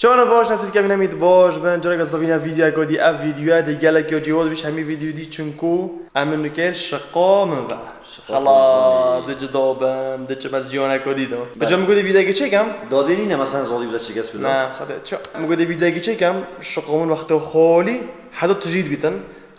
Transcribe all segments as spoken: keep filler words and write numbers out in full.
Çawan baş, nesîf kevîn hemî baş bin. Careke zivîna vîdyoyeke dî, ev vîdyoya dê gelek ya cî wan bîş hemî vîdyo dî, çinku em ê nûke şiqa min ve. Xela, dê cida bim, dê çime di jiyaneke dî de. Bicem min gotê vîdyoyekê çêkem. Dadê nîne, mesela zalî bide çi kes bide. Ne, xwedê, çi? Min gotê vîdyoyekê çêkem, şiqa min wextê xalî, heta tijî dibîtin.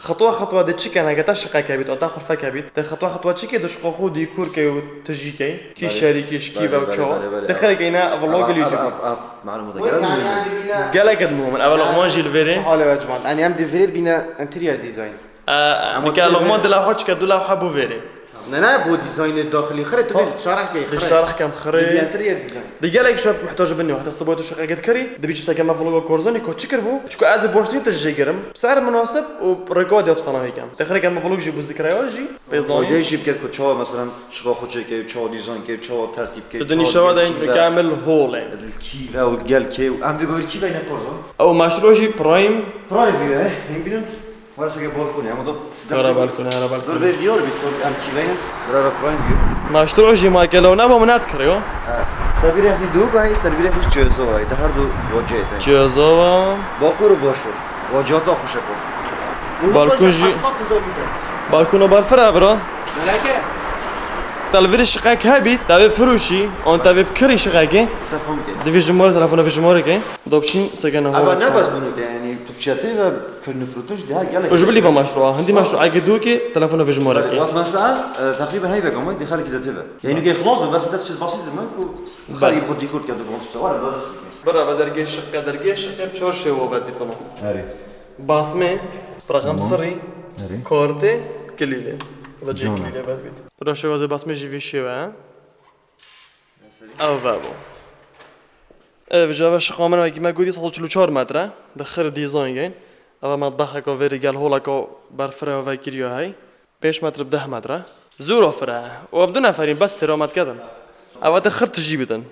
Xetwa xetwa dê çi ken, heke te şiqeke bît, an te xurfeke bît. Dê xetwa xetwa çi kê, dê şiqa xwe dîkur key û tijî key. Kî şerî kê, ji kî ve û çawa. Dê xelek eyne vlogê li YouTube. Ev, ev, ev, malum gelek. Gelek muhim in. Ev Luqman jî li vêrê. Hale ve ciman. Yanî em dê vêrê bîne interior design. E, nika Luqman di lewha çike, du lewha bû vêrê. Ne, ne, bo dîzaynê daxilî xirê tu bê şarehkê xirê. Şarehkem xirê. Dê bî interior design. Di gelek şo muhtac bin, heta siboy tu şiqeke dikirî, dibî çi seke me vloga Korzonî ko çi kir bû? Çiko ez ê boştî tijî girim. Ser munasib û rêkwa dê hepsana hêkem. Te xirê me vlog jî bû zikraya jî. Pê zanî. Faydê jî biket ku çawa, mesela, şiqa xwe çêkey, çawa dîzayn key, çawa tertîb key, çawa di nîşewa de kamil hol e. Di kî ve û gel key û em vê govî kî ve ne Korzon. Ew meşru jî prime. Prime view e. Hîn bînin. Wara seke balkonê, ama do. Ara balkonê, ara balkonê. Dur ve diyor bir konu, em kî ve ne? Bira ve prime view. Meşru jî makelo ne bo min ne dikiriyo. Te vîrê xî dû bay, te vîrê xî çözova, te her du wacê te. Çözova. Bakur û başur. Wacata xuşeko. Balkon jî. Balkon û balfira bira. Meleke. Te li vîrê şiqek hebît, te vê firûşî, an te vê bikirî şiqekê. Telefon bike. Divê ji mor, telefona vê ji morekê. Dobçîn sekene hor. Eva ne bes bunu ke, yani Türkçe te ve kirni frutuş de her gelek. Ji bilî va meşrua. Hindi meşrua ki dû ki telefona vê ji morekê. Wat meşrua, e, teqrîben heyvek ama di xelkî zete ve. Yani ke xlos ve bes des çiz basit mi ku xelkî xwe dîkor kerdibû işte. Var ya, basit. Bira ve dergê şiqe, dergê şiqe çor şêwo ve bîtino. Erê. Basmê, raqam sirî, erê, kortê, kilîlê. Ve cê kilîlê ve bît. Bira şêwazê basmê jî vî şêwe, he? Ev ve bû. Ev ji ve şiqa min wekî me gotî sed û çil û çar metre. Di xir dîzayn geyn. Ev metbexeka vêrî gel holeka berfirê ve kiriyo hey. Pênc metre bi deh metre. Zûro fire. Û ev du neferîn bes têra me diketin. Ev te xir tijî bidin.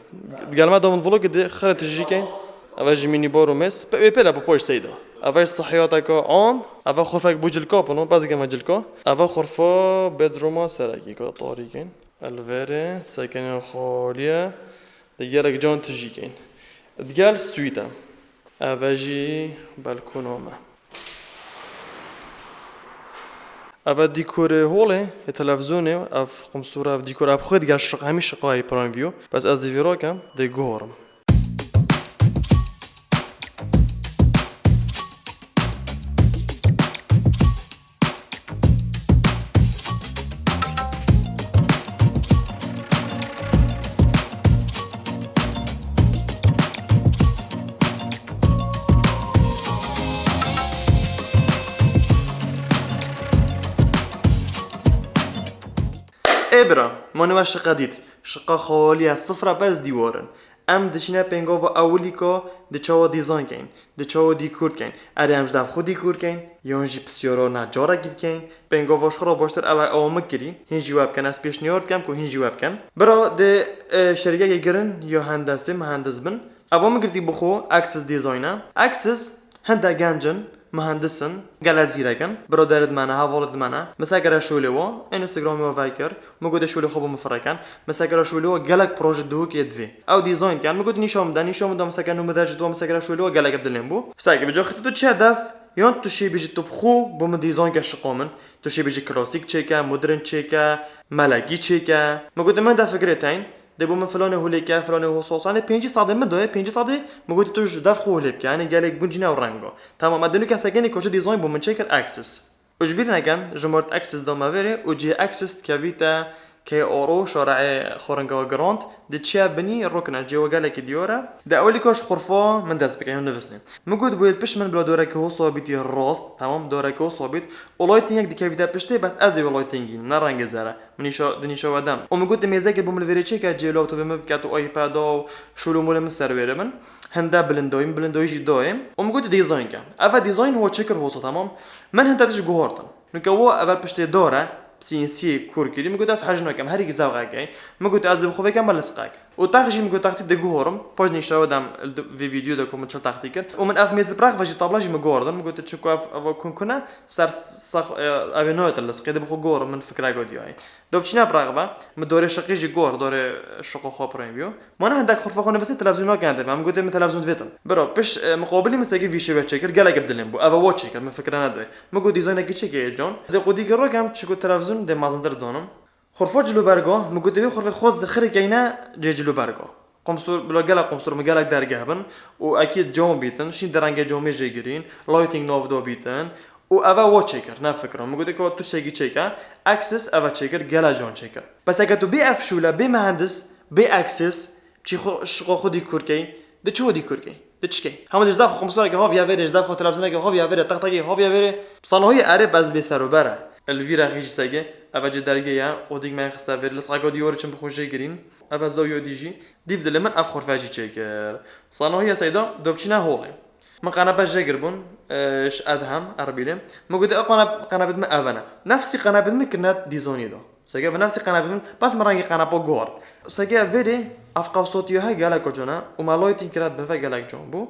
Gel me da min vlogê dê xir tijî keyn. Ev ji mînî bar û mêz. Pe-, wê pêle bi poş seyda. Ev sihiyateka am. Ev xurfek bû cilka pino. Bes geme cilka. Ev xurfa bedruma serekî ka tarî keyn. Elverê, sekenê xaliye. Di gelek can tijî keyn. Digel suite. Eve jî balkona me. Eve dîkorê holê, ê televîzyonê, ev qumsûra, ev dîkor, ev xwe digel şiq-, hemî şiqayê Prime View. Bes ez ê vî rakem, dê guhorim. Ê bira, ma nî we şiqe dît. Şiqa xaliye, sifra bes dîwar in. Em diçine pêngava ewilîka di çawa dîzayn keyn, di çawa dîkor keyn. Erê em ji dev xwe dîkor keyn, yan jî pisyara ne carekî bikeyn. Pêngava ji xwe re baştir ew e, ew min kirî. Hîn jî we bikin. Ez pêşniyar dikem ku hîn jî we bikin. Bira di, e, şerîkekê girin ya hendesê, muhendis bin. Eva min girtî bi xwe Axis Design e. Axis hinde genc in. Muhendisin, gele zîrek in, biroderê di me ne, hevalê di me ne. Min sekere şolê wa, Instagramê wa vekir, min gotê şolê xwe bo min fireken. Min sekere şolê wa gelek proje Duhokê divê. Ew dîzayn dikin, min got nîşan min de, nîşan min de, min sekere nû min de ji dua, min sekere şolê wa gelek bi dilên bû. Seke, vêca xitî tu çi hedef, yan tu şê bêjî tu bi xwe bo min dîzayn ke şiqa min, tu şê bêjî klasîk çêke, modern çêke, melekî çêke. Min gotê min de fikrê teyn. Dê bo min filanê holê ke, filanê ho-, sosanê, pêncî sedê min dayê, pêncî sedê min gotî tu ji dev xwe holê bike, yanî gelek gunc ne ew renga. Temam, me dê nûke sekenî koçê dîzayn bo min çêkir Axis. Û ji bîr neken, ji mort Axis da me vêrê û cihê Axis dikevîte K R O, şareyê xwaringa Grand, di çiye binî rokine, cihê we gelekî diyar e. Di ewilî ka ji xurfa min dest bike, yan nivisnê. Min got, boyê pişt min bila doreke ho sabîtî rast, temam, doreke ho sabît, û lightingek dikevîte piştê, bes ez dê wê lightingî, ne rengê zere. Min nîşa, di nîşa we dem. Û min got, mêzekê bo min li vêrê çêke, cihê laptopê min biket û iPad û şûl û mûlê min ser vêrê bin. Hinde bilindayî, min bilindayî jî dayê. Û min got, dîzayn ke. Ev e dîzayn ho çêkir hosa, temam. Min hinde tişt guhartin. Nûke wo ev piştê dar e, C N C kor kirî. Min got, ez hej nakem, her yekî zewqek e. Min got, ez dê bi xwe vêkem me lisqek. Û text jî min got textî diguhorim. Paş nîşa we dem li vê vîdeo de ku min çil textî kir. Û min ev mêz li prex ve jî tabla jî min guhordin. Min got çi ku ev, ev kun kun e, ser sax, e, ev ê nayê te lisqê de bi xwe guhorim, min fikra got diyayê. Do biçîne prex ve, min dorê şiqî jî guhor, dorê şiqo xwe pirên biyo. Mana hindek xurfa xwe nivîsî televîzyon nake hende ve. Min gotê min televîzyon divêtin. Biro, piş, e, miqabilî min seke vîşê ve çêkir, gelek bi dilê min bû. Ev e wa çêkir, min fikra nedoyê. Min got dîzaynekî çêkê yê can. Dê qudî kir rokem çiku televîzyon dê mezindtir donim. Xurfa cilûbergo, min gotê vê xurfê xwest xirê keyne cê cilûbergo. Qumsor, bila gelek qumsor min gelek dergeh bin û ekî cam bîtin, şîn di rengê camê jê girîn, lighting nav do bîtin û eve wa çêkir, ne fikra. Min gotê ku tu tiştekî çêke, access eve çêkir, gelek can çêkir. Bes eke tu bê ev şûle, bê mehendis, bê access, çî xwe, şiqo xwe dîkur key, di çi xwe dîkur key? Di çi key? Hema dê ji def xwe qumsoreke haviya vêrê, ji def xwe televîzyoneke haviya vêrê, textekê haviya vêrê. Sanahî erê bes bê ser û ber e. Li vî rexî jî sege, eve cê dergê ye, odîk me xiste vêrê, li saqek odî were çin bi xwe jê girîn. Eve zawiya dî jî, dîv dilê min ev xurfe jî çêkir. Sanahî ya seyda, do biçîne holê. Min qenepe jê giribûn, e, ji Edhem, Erbîlê. Min gotê, ew qenep-, qenepêt min eve ne. Nefsî qenepêt min kirine dîzonî de. Seke bi nefsî qenepê min, bes min rengê qenepa guhort. Seke vêrê ev qewsotiya he gelek can e û me lighting kira di bin ve gelek can bû.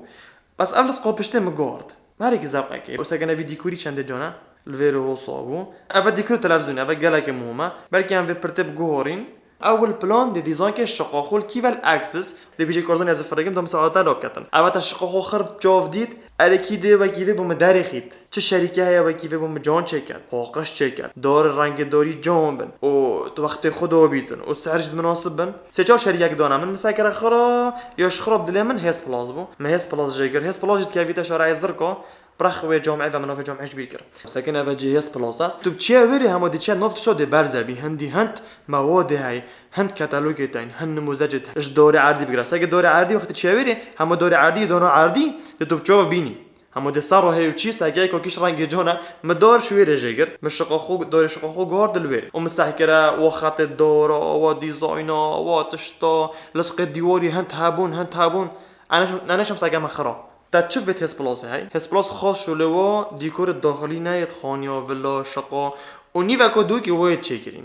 Bes ev lisqa piştê min guhort. Me herikî zewqekê. Û seke ne vî dîkorî çendê can e, li vêrê hosa bû. Ev e dîkor televîzyonê, ev e gelekê muhim e. Belkî em vê pirtê biguhorîn. Ewil plan dê dîzankê şiqaxul kîvel axis. Dê bîjê korzan ez firêkim dom saeta lok ketin. Ev e te şiqaxu xir çav dît, Erekî dê wekî vê bo min derêxît. Çi şerîke heye wekî vê bo min can çêket, paqij çêket, darê rengê darî can bin û wextê xwe dabîtin û ser jî minasib bin. Sê çar şerîkek dana min, min sekere xira, ya ji xirab dilê min Hêz Plus bû. Min Hêz Plus jê kir. Hêz Plus jî dikevîte şareyê zirka, prex wê camê ve min navê camê ji bîr kir. Sekin eve cê Hêz Plus e. Tu çiye wêrê hema dê çiye nav tişta dê berze bî. Hindî hind mewadê heye, hind ketalogê te, hind nimûzecê te. Ji darê erdî bigire. Seke darê erdî wextê çiye wêrê, hema darê erdî, dana erdî, dê tu bi çav bînî. Hema dê ser ro heye û çî, seke ko kîş rengê cana, mi dar ji wê rê jê girt. Mi şiqa xwe, dorê şiqa xwe guhar dil wê. Û mi seh kire, wa xetê dora, wa dîzayna, wa tişta, lisqê dîwarî hind hebûn, hind hebûn. Ene şim, ene şim seke me xira. Te çi vê Hêz Plusê hey? Hêz Plus xas şûlê wa dîkorê daxilî neyê xaniya, villa, şiqa. Û nîveko dûkî wê çêkirîn.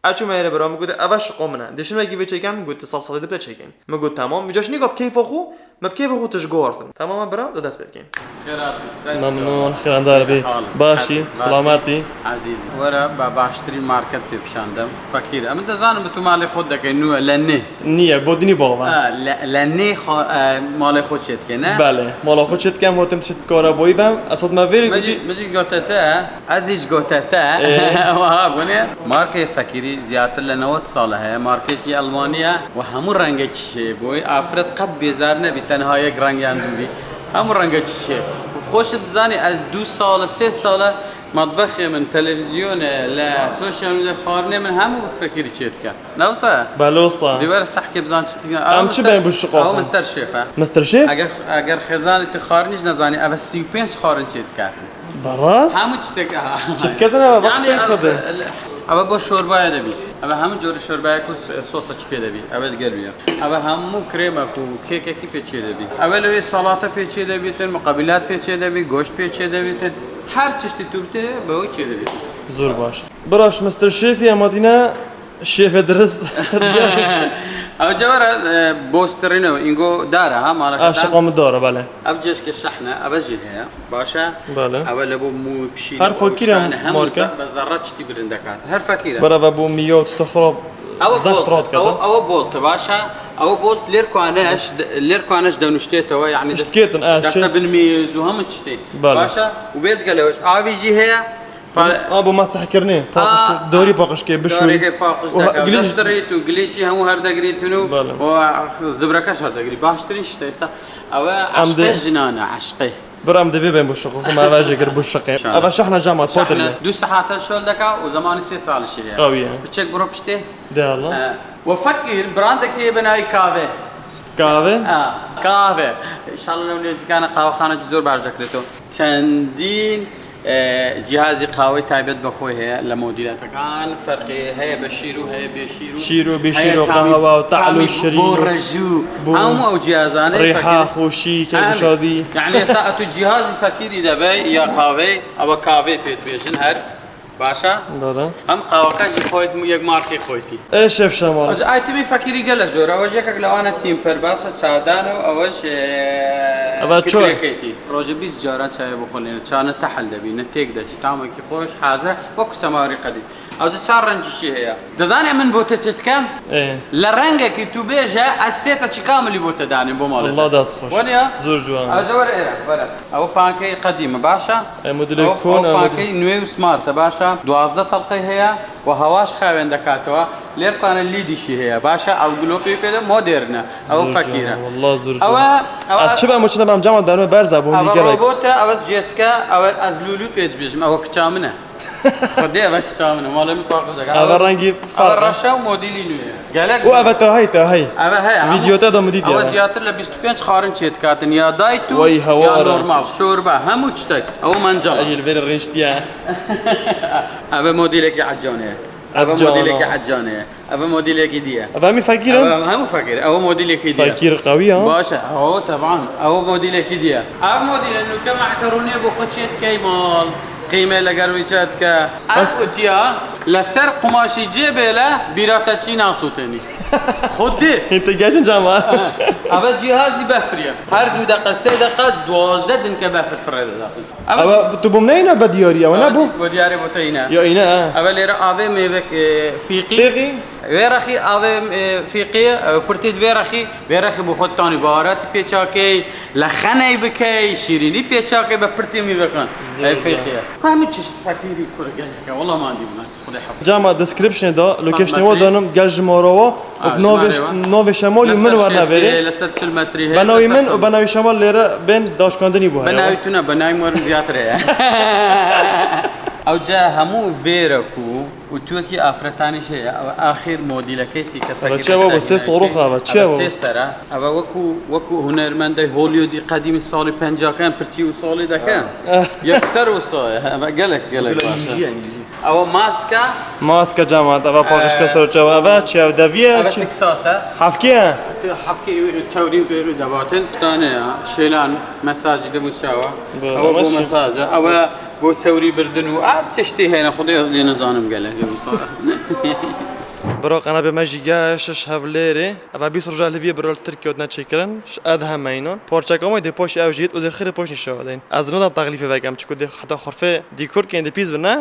Ez çûme êrê bira, min gote, eva şiqo min e. Dê şin wekî vê çêken, min gote, sal salê dibde çêkin. Min got, tamam. Vîca şinî got, keyfa xwe, me bi keyfa xwe tij guhartin. Tamam, em bira, da dest pê bikin. Xêr hatî, ser Memnûn, çawa? Xêrandar bî. Hal, Başî, selametî. Azîzî. Were, ba-, baştirî market pê pişandim. Fakîr. Em dizanin bi tu malê xwe dekey, nû e, lenê. Niye, bodinî bava. Ha, le-, lenê xwe, e, malê xwe çêdike, ne? Belê, mala xwe çêdikem, hotim çêt kara boyî bem. Ez hot me vêrî Me jî, gotî. Me jî gote te, ez jî gote te. Ee. Waha bûne. Markê Fakîrî ziyadtir le newet sal e heye. Markêkî Elmanî ye û hemû rengekî çêbûyî. Afret qet bêzar nebî, tenha yek reng yan dû bî. Hemû rengekî çê. Û xweş dizanî ez du sal e, sê sal e matbexê min, televîzyonê, le sosyal medya xwarinê min hemû bi Fakîrî çêdike. Ne wisa? Belê wisa. Dê were sehkê bizan çi tîne. Em çi bên bu şiqo? Ew Mister Chef e. Mister Chef? Eger, eger xêzanê te xwarinî jî nezanî, ev sî û pênc xwarin çêdike. Berast? Hemû çi têk, aha. Çi diketin eve, bak Yani, têk ev, xwedê. Ev bo şorbaya de bî. Ev hemû corê şorbaya ku s-, sosa çi pê de bî. Ev de gel bî. Ev hemû krêma ku kêkekî pê çê de bî. Ev li wê salata pê çê de bîtin, muqabilat pê çê de bî, goşt pê çê de bîtin. Her tiştî tu bitê be o çê de bîtin. Zor baş. Biraş Mister Chef ya Madîne. Şêfê dirist. Ew cewera, e, bostirîno, îngo dara, ha, mala Ah, katan. Şiqo min dara, belê. Ev cêşkê şehne, ev jî heye. Baş e? Belê. Ew le bo mû pişî, Her ew fakîr ştane, em hemû marke. Ze-, be zerre çitî bilind dekat. Her fakîr e. Bera ve bo miyo, tişta xirab, Ew zext bolt, rat kata. Ew, ew bolt, baş e? Ew bolt lêr kuaneş, lêr kuaneş de nuştê te we, yani Nuştkêtin, e, dest-, desta şey. Bin mêz û hemû tiştê. Belê. Baş e? Û bêz gele, avî jî heye. Pa- Ha, bo me sehkirinê. Paqij, Aa, dorî paqij ke, bişûyî. Dorê ke paqij û ha-, deke. Gilîş. Desttirît û gilîşî hemû her degirîtin û, Belê. û, ah, zibreke şer degirî. Baştirîn işte êsta. Ew e Em eşqê dê jinan e, eşqê. Bira em divê bên bu şiqo, xwe me eve jê kir bu şiqê. Şahane. Eve şehne cema Şahne, potir ne. Du sehate şol deke û zemanî sê salî şê ye. Qawî ye. Biçek biro piştê. De Allah. E, we fekir, brandekê yê bi navê Kave. Kave? Ha, Kave. İnşallah lew nêzîkane qahwexane cî zor berjekirêto. Çendîn, e, cihazî qahweyê taybet bi xwe heye, le modîletekan, ferqê heye be şîrû, heye bê şîrû. Şîrû, bê Heye şîrû, tamî, qahwe, tamî, te'lû, şirîn. Bo rejû. Bo Hemû ew cihazanê rîha, fekirî. Xweşî, Hem, keyfşadî. Yani, esa tu cihazî fekirî de be, ya qahweyê, ewa kavê pê dibêjin her. Başa? Bele. Hem qawaka jî xweyt mu yek markê xweytî. Ê şef Şemal. Ayrı bir fakiri gele zor. Ew jekek lewane timper basa çadan û ew Eva ço? Kitrekeytî. Roje bîst caran çayê bixwelêne. Ça ne tehel debî, ne têk de çi tamekî xweş, hazir, wekî semarî qedî. Ew di çar rencî şî heye. Dizanî min bo te çi dikem? Ê. Li rengekî tu bêje, ez sê te çi kamilî bo te danîm bo malê te. Allah dest xweş. Weniya? Zor ciwan. Ew ce were êre, were. Ew pankeyê qedîm e, baş e? Ê, modîlê Ew, kon, ew ew modîl- pankeyê nûê û smart e, baş e? Duwazdeh telqey heye, we hewa ji xewên dekatwa. Lêr kane lîdî şî heye, baş e? Ew gulopê pê de modern e. Ew Zor fakir e. ciwan, wallah zor Ew ciwan. e, ew Ez e. çi bem û çi nebem cema derme berza bû, Ew hûn e gelek. robot e, ew e cêske, ew e ez lûlû pê dibêjim, ew e kiça min e. Xwedê eve kiça min e, malê min paqij e. Eve rengî Eve farq e. reşe û modîlî nû ye. Gelek Û eve tahayî, tahayî. Eve heye, hemû Vîdeo te de min dît Eve ya. ziyatır le bîst û pênc xarin çêdikatin, ya dayt û Wey, hewa ya re. normal, şorbe, hemû tiştek. Ew mencel. Ecil vêrê rêniştiye. Eve modîlekî ecanê ye. Eve Ecana. modîlekî ecanê ye. Eve modîlekî diye. Eve hemî fekîr in? Eve hemû fekîr. Eve modîlekî diye. Fekîr qewî ha? Baş e. Ew teban. Ew modîlekî diye. Ev modîle nûke me'keronê bo xwe çê dikey mal. Qîmê leger wî çê dike. Ev Bes- utiya li ser qumaşî cê bêle bîra te çî nasûtenî. Xwedî. Hîn te gerçin cama. Eve cîhazî befriye. Her du deqe, sê deqe, duwazdeh dinke befir firê de zaten. Ev Ew tu bûm neyne be diyarî, ew ne bû? Bo diyarê bo te îne. Ya îne, ha. Ev lêre avê mêvek, e, fîqî. Fîqî? Vê rexî avê, e, fîqî, e, pirtî di vê rexî, vê rexî bo xwe tanî baharat pêçakey, lexeney bikey, şîrînî pêçakey be pirtî mêvekan. Zor, E, zor. fîqî. Hemî çeşit fekîrî kur gelek e. Wala mandî bû, mersi Xwedê hafîz. Cama description da, location Sanmetri. wa danim gel ji mora wa. Ha, Û ji navê, marê wa. navê Şemalî Li min ser werne şêstî vêrê. heye, li ser çil metrî heye, Benawî li ser min û sefûn. benawî Şemal lêre bên daşkandinî bû Benawî here. tu ne, benawî werim ziyat re ye. Ew ce hemû vêre ku û tu wekî afretanî şey ye, ew axir modîlekê tî ke Ev fekî çi ew bu, destê sê hine sorux kê. ev, çi Ev ew? sê sere, ev wekû, wekû hunermendey Hollywoodî qedîmî salî pencakan pirçî û salî deke. Eh. Yekser û saye, ev gelek, gelek Gula baş e. İngilizce, İngilizce. Ew maske. Maske cemaat, eve paqij Ee, ke ser çawa, eve çi ev deviye, Eve çi? Texas e. Hafke? Hafke çewrî debatin. Tane ya, şêlan, mesajî de bu çawa. Bu Ewe bu mesaj. mesaj e. Ewe bu çewrî birdin û her tiştî hene. Xwedê ez lê nizanim gelek bu sara. Bira qenabê me jî geş şeş hevlêrê. Eve bîst roja li vî bira li Tirkiye hatine çêkirin. Ji Edhemeynon. Parçeka me dê paşê ew jî yêt û dê xirê paş nîşan deyin. Ez nidim texlîfê vekem, çiku dê heta xurfê dîkor kên dê pîs bin, ne?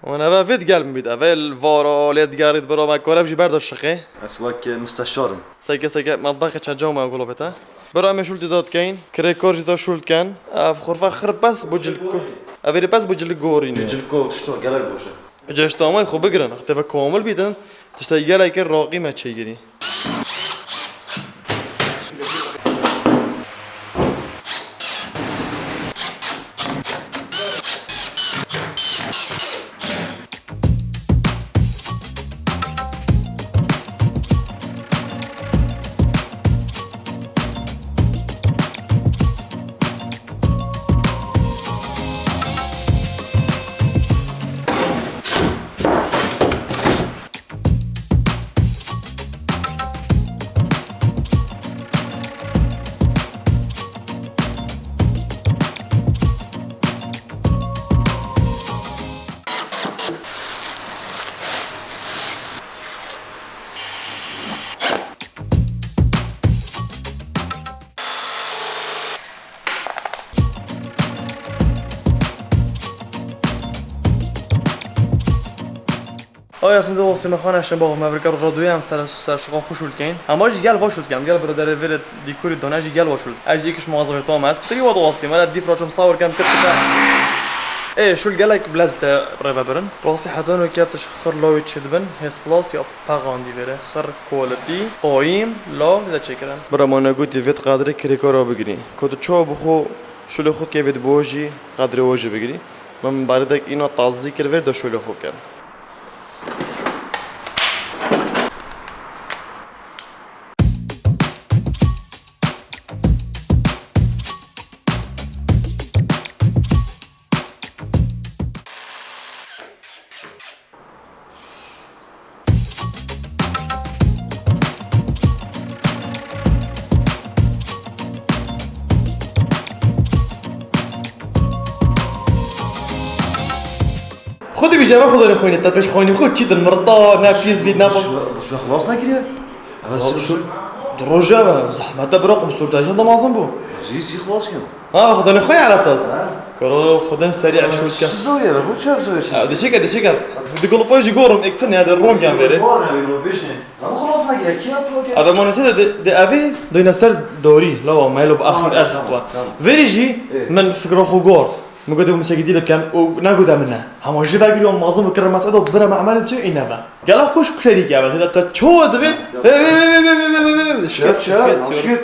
Û neve vê digel min bît, eve li vara lê digerît bira me koreb jî berda şiqê. Ez wek musteşar im. Seke seke metbexê çend cam e gulopê te? Bira em ê şûl tê da dikeyn, kirêkar jî da şûl diken. Ev xurfa xir pes bo cilko. Ev êrê pes bo cilko gorîne. Cilko tişto gelek boş e. Ceşta me xwe bigirin, tê ve komil bîtin, tiştê gelekê raqî me çêgirî. Aya sinde o sime xane şem bavê me virka roja duyem ser, ser şiqa xwe şûl keyn. Hema jî gel va şûl kem, gel biraderê vêrê dîkorî dane jî gel va şûl. Ez jî kiş muwazifê tam ez. Pitirî wa diwastî, me dîf ra çim sawir kem kir kite. Ê, şûl gelek bilez te rêve birin. Rastî heta no ke tiş xir lawê çê dibin, hêz plus ya pexandî vêrê. Xir quality, qayîm, law, lê çêkirin. Bira me negotî vê qadrê kirêka ra bigirî. Ku tu çawa bi xwe şûlê xwe kevê dibo jî qadrê wa jî bigirî. Min baridek îna tazî kir vêr de şûlê xwe ken. Ceva xwe dane xwînê, te pêş xwînê xwe çîtin mirta, ne pîs bît, ne xwe. Roj xelas nekiriye? Eve Roj, sir- di rojê eve zehmet e bira, qum sûrdayijan da mezin bû. Zî, zî xelas kim. Ha, xwe dane xwe ya esas. Ha. Karo xwe dan serî eşût ke. Çi zoye, bu çi zoye çi? Ha, de çi ke, de çi ke. Di gulpa jî gorim, ek tune ya de rongen vere. Var ne, bu beşne. Ama xelas nekiriye, ki yapıyor ki? Eve manese de, de, de evi, de yine ser doğru, la o melo bu axir Tamam, er tamam, tutwa. Tamam. Veri jî, Evet. Min fikra xwe gort. Min gotê, "Min sekî dî li bikin û negote min ne." Hema jî vegiriyo mazin û kire mesele bira me emelin çi îne be. Gela xweş şerîkê be. Te çawa divêt? Şikir, şikir, şikir.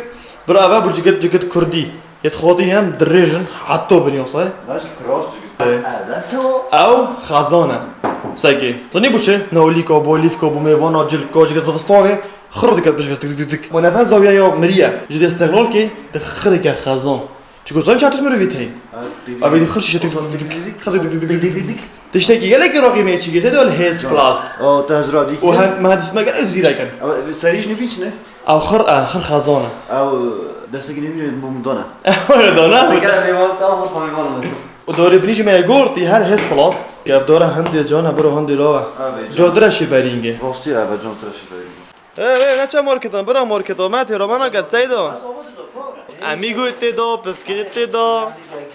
Bira eve bu cigit, cigit kurdî. Yet xotî hem dirêjin, hatta biniyo say. Baş kros cigit. Bas eve so. Ew xezan e. Sekî. Tu nî bu çi? Nolîka, bolîfka, bu mêvana, cilka, cigit zivistanê. Xir diket bijve, tik, tik, tik, tik. Ma nefes zawiya ya miriye. Ji dê istiqlal kê, di xirike xezan. Çiko zan çatiş mirovî tey. Abi di xir şişe tik tik tik tik. Xir tik tik tik tik tik. Tiştekî gelekî roqî me çi gete de hêz plus. O te hezra dî. O hem mühendis me gelek zîrek in. Ama serî ji nivî çi ne? Ew xir e, xir xezan e. Ew destekî nivî ne bu mudana. Öyle dana. Gel abi, bak, tamam, tamam, tamam. O doğru birinci me gortî her hêz plus. Ev dora hindê cana biro hindê lawa. Abi, can. Can direşî berîngê. Rostî abi, can direşî berîngê. Ê, ê, neçe marketan, bira marketa, me tê romana ket seyda. Amigo tê da, piskê tê da.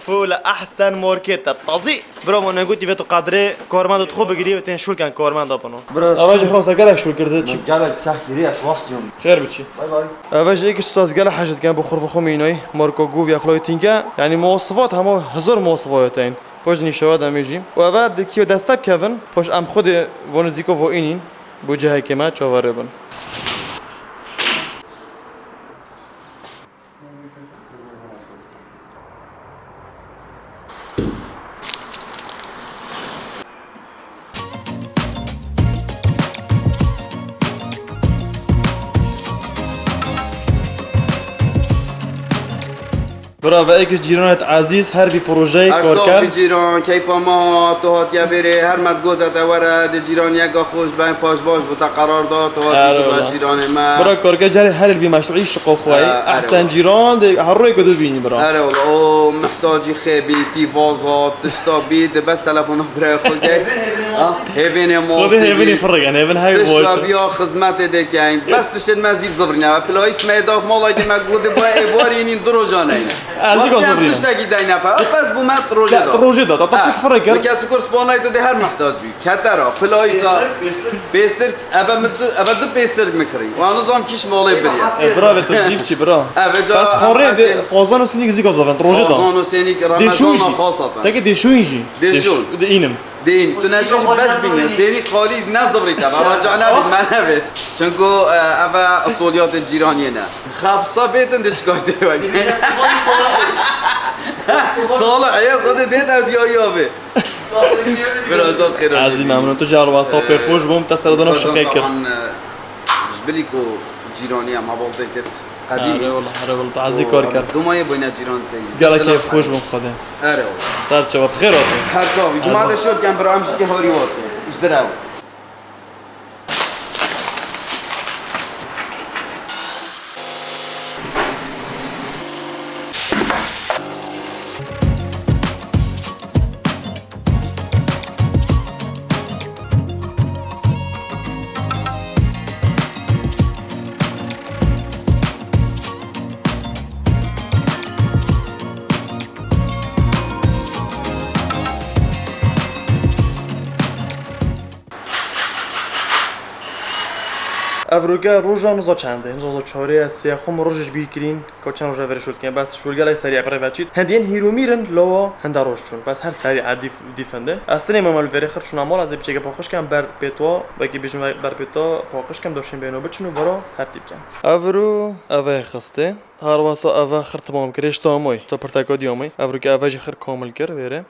Fûle ehsen market e, tazî. Bira, ma negotî ve tu qadrê karmenda tu xwe bigirî ve tên şûlken karmenda bino. Bira, ava jî xelas gelek şûl kirdi, çi? Gelek seh kirî, ez was diyom. Xêr biçî. Bay bay. Ava jî êk stas gelek hejt ken bi xurfa xwe mînayî. Marka Govia Floating e. Yani muwasifat hema hezar muwasifat tên. Poş nîşewa demê jî. Û ava di kiyo deste bikevin, poş em xwe de vonizîko vo înîn. Bo cihekê me çaverê bin. Bira ve êk cîranê ezîz, her vî projeyê kar kir. Her sax bî cîran, keyfa me hat, tu hatiye vêrê, her me digot te were, di cîraniyeke xweş ben, paş baş bû te qerar da, tu hatî tu be cîranê me. Bira karke carê her vî meşruî şiqo xwe. Ehsen cîran de her rûyê ku dibînî bira. Erê wala, o mihtacî xêbî, pîvaza, tişta bî, di bes telefona birayê xwe gey. Hêvênê masî bî. Hêvênê firrigen, hêvin her. Tişta bî ya xizmetê de keyn. Bes tiştê me zî bizivirîne. Pilayîs me daf malay de me gotê bu êvarî nîn du roja neyne. Ez dîka zî tiştekî deyne pe. Bes bû me rojê da. Rojê da, ta tiştek firre kir. Di kes kur spanayê tu dê her mehtac bî. Ketera, pilayîsa. Pêstir, pêstir. Pêstir, eve min tu, eve du pêstir min kirî. Wan nizam kîş malê biriye. E, bira ve tu dîv çi, bira? Eve ca. Bes xorê de qazan û sinik zîka zaven, rojê da. Qazan û sinik Ramazan xasatan. Seke dêşûyî jî. Dêşûn. Dêş-, de înim. Dîn, tu ne çok bes bîne. Sênî xalî ne zivrî te. Baba ca ne bî, me ne bî. Çunku, e, eve usuliyatê cîraniyê ne. Xapsa bêtin de şikayetê weke. Salih, eye xwedê dêt ev diya ya bê. Biraz da xêr olsun. Ezî memnun. Tu car wasa pê xweş bûm, te seredana şikayet kir. Ji bilî ku cîranî em hevaltê kir. Qedîmî. Erê wala, erê wala, tu ezî kar kir. Dumayê boyne cîran te. Gelek keyf xweş bûm Xwedê. Erê wala. Ser çava, bi xêr hatî. Her sax bî. Cuma de şot ken bira em jî ke harî wate. Ji direw. Evroke roja niza çend e, niza çarê ye, sê ye, xwe min rojê ji bîr kirîn, ka çend roja verê şûl dikin. Bes şûl gelek serî ebre veçît. Hindiyên hîrûmîr in, lawa hinde roj çûn. Bes her serî edîf dîf hinde. Ez tenê me mal verê xir çûna mal, ez ê piçeke paqij kem ber pêtwa, belkî bêjim ber pêtwa paqij kem, doşên bêno biçin û vara tertîb ken. Evro eve xistê. Her wasa eve xir temam kir, hêşta amoy, ta pirteka dî amoy. Evroke eve jî xir kamil kir vêrê.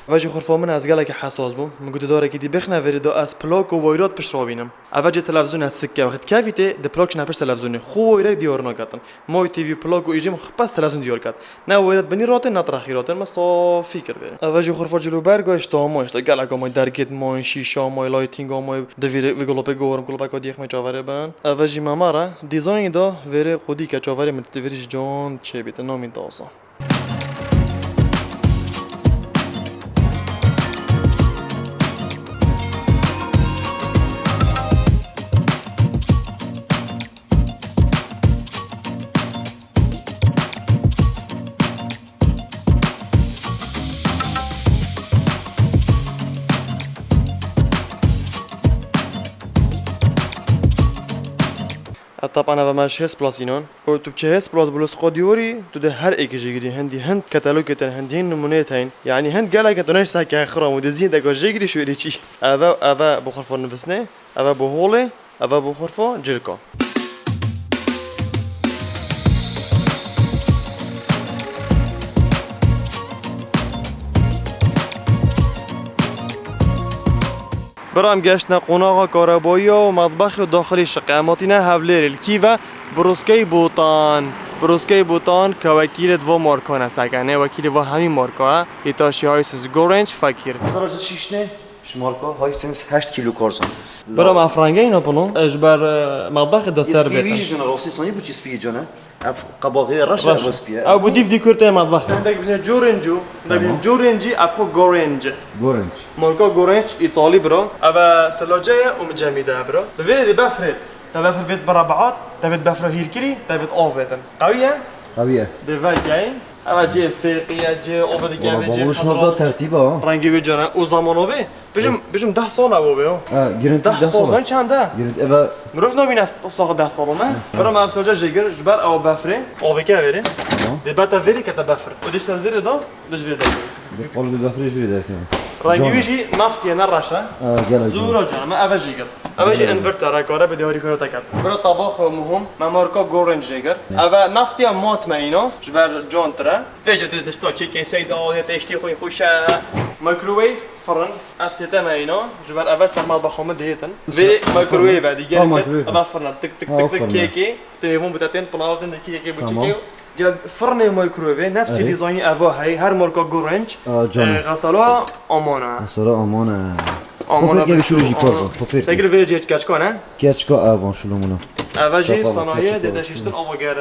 Eve jî xurfa min ez gelekî hesas bûm. Min gotî darekî dî bixne vêrê da ez plak û wayrat pişt rabînim. Eve cê televîzyonê sik ke. Wextî kevî tê, di plak çine pişt televîzyonê. Xwe wayre diyar naketin. May T V plak û îjim xwe pes televîzyon diyar ket. Ne wêret binî ratin, ne tirexî ratin, me safî kir vêrê. Eve jî xurfa cilûberga, işte ama, işte gelek ama dergêt ma, şîşe ama, lighting ama, di vî, vî gulopê gorim, gulopeka diyek me çaverê bin. Eve jî me me re, dîzaynî da vêrê xwedî ke çaverê min divêrî ji can çêbî, te namîn taza. E, taban eve me ji hêz plus înan. Û tu biçe hêz plus bi losqa dîwarî, tu dê her êkê jêgirî. Hindî hind katalogê tên, hindî hin nimûneyê tên. Yanî hind gelek e, tu neşsa ke xiram û dê zî hindek jêgirî şûrê çî. Eve, eve bi xurfa nivîsnê, eve bi holê, eve bi xurfa cilka. Bira em geştine qonaxa karebayî û metbexê û daxilî şiqe. Em hatîne Hevlêrê li kî ve? Brûskey Botan. Brûskey Botan ke wekîlê di va marka ne seke, ne wekîlê va hemî marka ye. Hitachi, Hisense, Gorange, Fakîr. Sara ji şîşnê, ji marka Hisense heşt kîlo karzan. Bira me frengey ne pino. E, ji ber, e, metbexê de ser bêtin. Spî wî jî jine rastî sanî bû çi spî cane. Ev qebaxê reş e, ev spî ye. Ew bi dîv dî kurtê metbexê. Hindek bîne Gorange û, hindek bîne Gorange, ev xwe Gorange. Gorange. Marka Gorange, Îtalî bira. Ev e selace ye û micemîde ye bira. Li vêrê dê befrê. Te befr vêt bira biat, te vêt befra hîrkirî, te vêt av bêtin. Qewî ye? Qewî ye. Dê vekeyî. Ev e cê fêqî ye, cê avê dike, ev ê cê xezra. Baba, bu şuna da tertîba ha. Rengê wê cane û zamanavê. Bijim, bijim deh sal ew be yo. Ha, girintî deh sal. Deh sal çend e? Girintî, eve. Mirov nabîne sax deh sal ne? Bira me ev soca jêgir, ji ber ew befrê, avêke vêrê. Tamam. Dê bete vêrê kete befr. Û dişte vêrê da, dij vê da. Dê qol bi befrê jî vê derkeve. Rengî wî jî naftiye, ne reş e. Ha, gelek. Zûra can, me eve jêgir. Eve jî inverter e, kare bi dewarî kare te ket. Bira tabax muhim, me marka Gorange jêgir. Eve naftiye mat me îno, ji ber can tire. Vêca tê dişta çêkê seyda, ya tê tiştê xwe xweş e. Microwave, firin, ev sê te me îna, ji ber eve ser metbexa min dihêtin. Vê microwave e, dî gelek ket, eve firin e, tik, tik, tik, tik, kêkê, tê mêvan bû te tên, pilav tên, dikî kêkê bû çêkê. Gel firinê microwave, nefsî dîzaynî eva hey, her marka Gorange, e, xesala aman e. Xesala aman e. Aman e. Xopêr kevî şûrî jî kar zan, xopêr. Tekil vê cê keçka ne? Keçka evan şulumuna. Eve jî sanayiye dê te şiştin ava germ.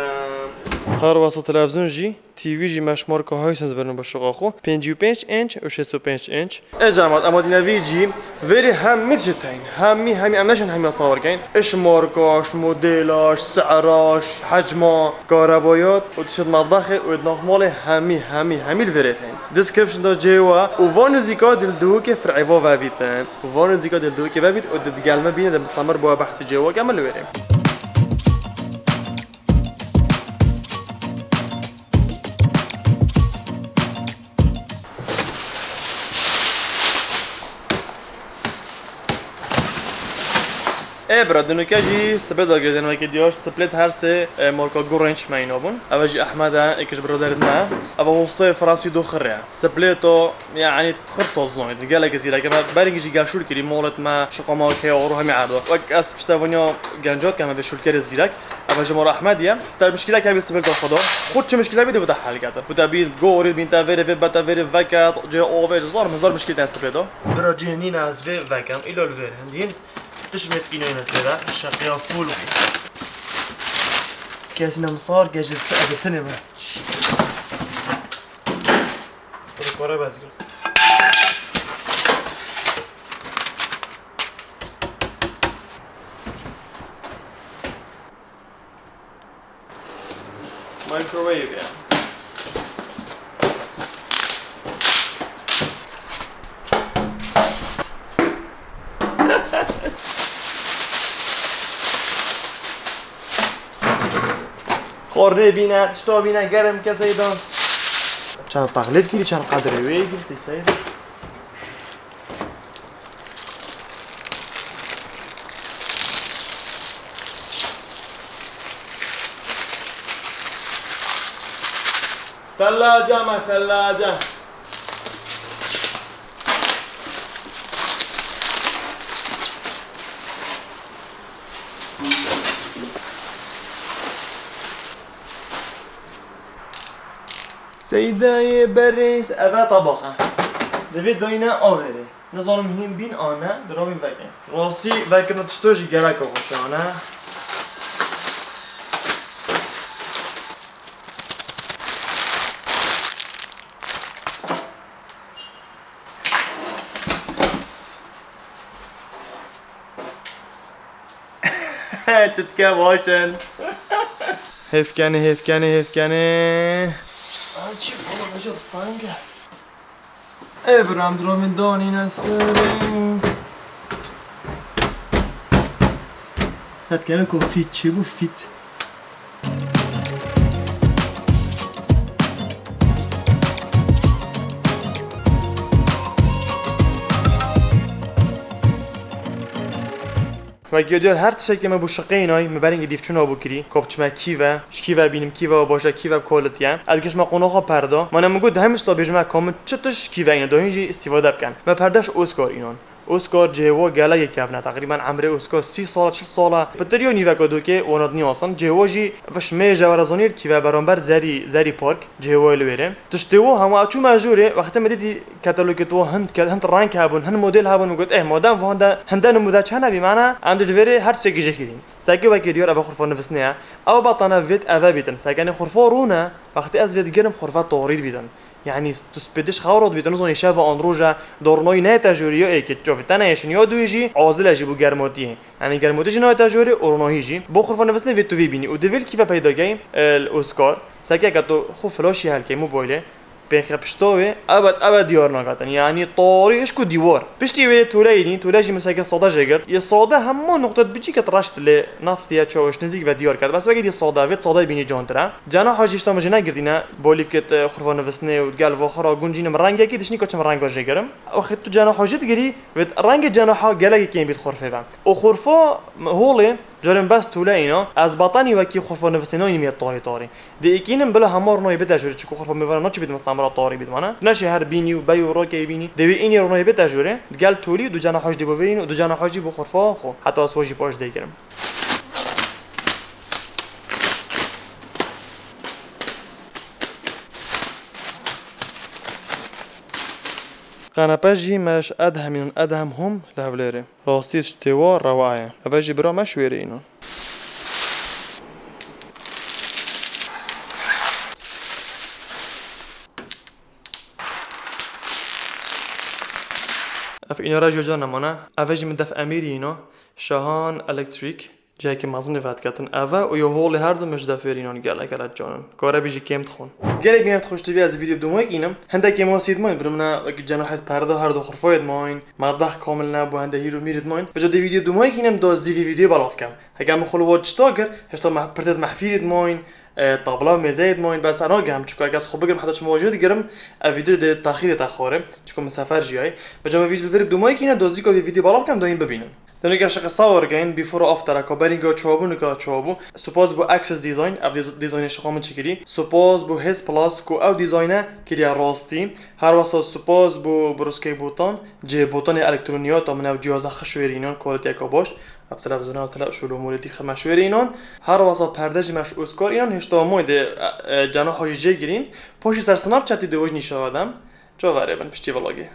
Her wesa televizyon jî. T V jî me ji marka Hisense birine bi şiqa xwe, pêncî û pênc înç û şêst û pênc înç. E cemat, em hatine vî cî, vêrê hemî ji teyn, hemî, hemî, em neşin hemiya sawir keyn. Ji marka, ji modela, ji se'ra, ji hecma, karebayat û tişt metbexê û di nav malê hemî, hemî, hemî li vêrê teyn. Description da cê we û va nizîka dilduhukê fir'ê va vebîtin. Va nizîka dilduhukê vebît û di digel me bîne de misamir bo behsî cê we ke min li wêrê. Ê bira, dinûke jî split da girêdin wekî diyar. Split her sê, e, marka Gorange me îna bûn. Eve jî Ehmed e, êk ji biraderên me. Eve hostayê Fransî do xirê. Split o, yani, Xirta zanî, gelek zîrek e. Me berî jî gel şûl kirî, molet me, şiqama keyaro hemî erdo. Wek ez piştevaniya genca dike me vê şûlkerê zîrek. Eve ji mor Ehmedî ye. Te mişkîlek hebî sibir de xwe da. Xwe çi mişkîle bî de bide hel kete. Ku te bîn gorî, bîn te vêrê vê, be te vêrê veke, cê avê, zar min zar mişkîl te sibir de. Bira cihê nîne ez vê vekem, îlo li vêr hindîn. Tişt mêtkînê ne têre, şeqiya full bû. Kes ne misar, gejê ez tinê me. Rikore bezgir. Microwave ya. Xornê bîne, tişta bîne, germ ke seyda. Çend texlîf kirî, çend qedrê wê girtî seyda. Sellaca me, sellaca. Seydayê berêz, eve tabax e. Divê dayne avêrê. Nizanim hîn bîn an ne, di ravîn veke. Rastî, vekirina tişto jî gelek xweş e, ne? Çi dike baş in. Hêfkenê, hêfkenê, hêfkenê. Ay çi bana hocam sanki. Ê bira, em dirovên danîne serê. Qet kevin ku fît çêbû fît. Wekî diyar her tiştekê me bû şiqeyînay, min berî dîvçûna bû kirî, ku biçime kî ve, ji kî ve bînim, kî ve baş e, kî ve quality ye. Ez gişme qonaxa perda. Mane min got, hemî sta bêjime ka min çi tişt kî ve îne, dahîn jî îstîfade bikin. Me perdeş Oscar înan. Oscar cihê wa gelekê kevn e. Teqrîben emrê Oscar sî sal e, çil sal e. Pitir yo nîveka dokê wana diniyasin. Cihê wa jî viş mêje were zanîr kî ve beramber zerî, zerî park. Cihê wa li wêrê. Tiştê wa hema çûme jûrê, wextê me dîtî katalogê tu hin, hin reng hebûn, hin model hebûn, min got, eh, madem van de hinde nimûde çi hene bî, mana em dê di vêrê her tiştekî jê kirîn. Seke wekî diyar eve xurfa nivîsnê ye. Ew betane vêt eve bîtin. Sekenê xurfa rûne, wextê ez vê digirim xurfa torî dibîtin. Yani tu spêdiş xewra dibîtin, nizanî şev an roje, dornoyî neyete jûrî ya êkê, çovî te neyêşin ya duyî jî, azile jî bû germotiyê. Yani germotî jî nayete jûrê, û ronahî jî. Bo xurfa nivîsnê vê tu vî bînî. Û di vê kî ve peyda key, el Oscar. Seke ke tu xwe flaşî helkey mobaylê, pêxe pişta wê, ebed, ebed diyar naketin. Yanî tarî hişk û dîwar. Piştî wê tole înî, tole jî min seke sade jê girt. Yê sade hema nuqtet biçîket reşt lê naftiye çawiş nizîk ve diyar ket. Bes wekî dî sade, vê sade bînî cantire. Cenaha jî hişta min jê negirtîne. Bolîvket, e, xurfa nivîsnê û gel vaxira gund jî nim rengekî dişnî kaçim renga jê girim. Wextê tu cenaha jê digirî, vê rengê cenaha gelekî kêm bît xurfê ve. Û xurfa holê, carên bes tole îna, ez betanî wekî xurfa nivîsnê nayînim yê tarî tarî. Dê êkînim bila hema ronayî bide jûrê, çiku xurfa mêvana naçî bît mistemra tarî bît vana. Neşê her bînî û bey û rakey bînî. Dê wê înî ronayî bide jûrê. Gel tolî du cana hoj dê bo vêrîn û du cana hoj jî bo xurfa xo. Heta ez xwe jî paş deykirim. Qenepe jî me ji Edhemîn, Edhem Home li Hewlêrê. Rastî tiştê wa rewa ye. Eve jî bira me şwêrê înan. Ev înara jî ca nemane. Eve jî min def emîrî îno. Şahan Electric. Cihekî mezin ê vediketin. Eve û yo holê her du min ji def wêrî înan gelek gelek can in. Karebî jî kêm dixwin. Gelek mînet xweş tevî ez vîdeo dumayek înim. Hindek kêmasî dimayîn. Birimne wekî cenahêt perde her du xurfayê dimayîn. Metbex kamil nebû, hende hîr û mîr dimayîn. Vêca dê vîdeo dumayek înim da zî vî vîdeo belav kem. Heke min xwe li wa tişta kir, hêşta meh-, pirtêt mehfîrê dimayîn, e, tabla û mêzeyê dimayîn, bes ez nagihim, çiko heke ez xwe bigirim heta çima wajê digirim, ev vîdeo dê taxîrê te xwarê, çiko min sefer jiyayî. Vêca min vîdeo li vir bi dumayekî ne, da zîka vê vîdeo belav kem, da hîn bibînin. Dene gel şeqe sawar geyin, before after, ka berînga çawabû, nika çawabû. Spas bo Access Design, ev diz-, dîzaynê şixa min çikirî. Spas bo His Plus, ku ew dîzayne kiriye rastî. Her wesa spas bo Bruskek Botan, cihê botanê elektronî ya, ta min ew cihaza xweş wêrînan, quality-yeka baş. Ev televîzyona, ev tele-, şûlûmûlê dî xwe me şûrê înan. Her wesa perde jî me ji Oscar înan, hêşta moy dê, e, e, cana hajî jê girîn. Paşî ser Snapchatî dê wejnî şewa dem. Çaverê bin piştî vlogê.